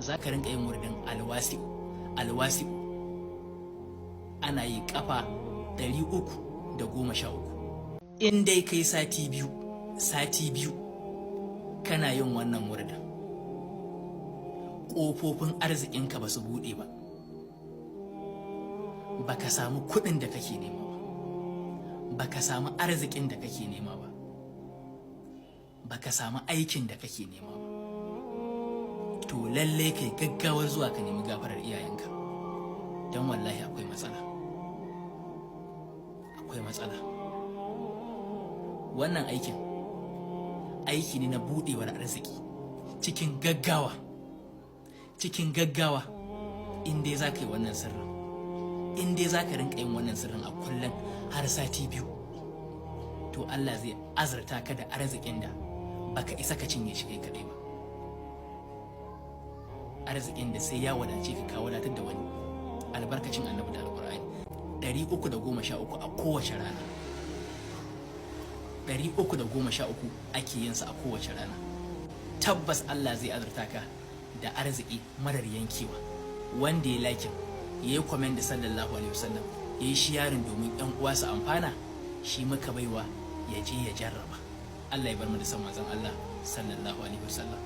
Za ka rinka yin wurdin Alwasi'u. Alwasi'u ana yi kafa 313. In dai kai sati 2, sati 2 kana yin wannan wurdin, ƙofofin arzikinka ba su buɗe ba, baka samu kuɗin da kake nema ba, baka samu arzikin da kake nema ba, baka samu aikin da kake nema ba, to lallai kai gaggawar zuwa ka nemi gafarar iyayenka, don wallahi akwai matsala, akwai matsala. Wannan aikin aiki ne na buɗewar arziki cikin gaggawa, cikin gaggawa. In dai za ka yi wannan sirrin, in dai za ka rinka yin wannan sirrin a kullum har sati 2, to Allah zai azurta ka da arzikin da baka isa ka cinye shi kai kaɗai ba, arzikin da sai ya wadace ka, ka wadatar da wani, albarkacin Annabi da Alƙur'ani. 313 a kowace rana, 313 ake yin sa a kowace rana. Tabbas Allah zai azurta ka da arziki marar yankewa. Wanda ya like, ya yi comment da "sallallahu alaihi wasallam", ya yi sharing domin yan uwa su amfana, shi muka baiwa ya je ya jarraba. Allah ya bar mu da san manzon Allah sallallahu alaihi wasallam.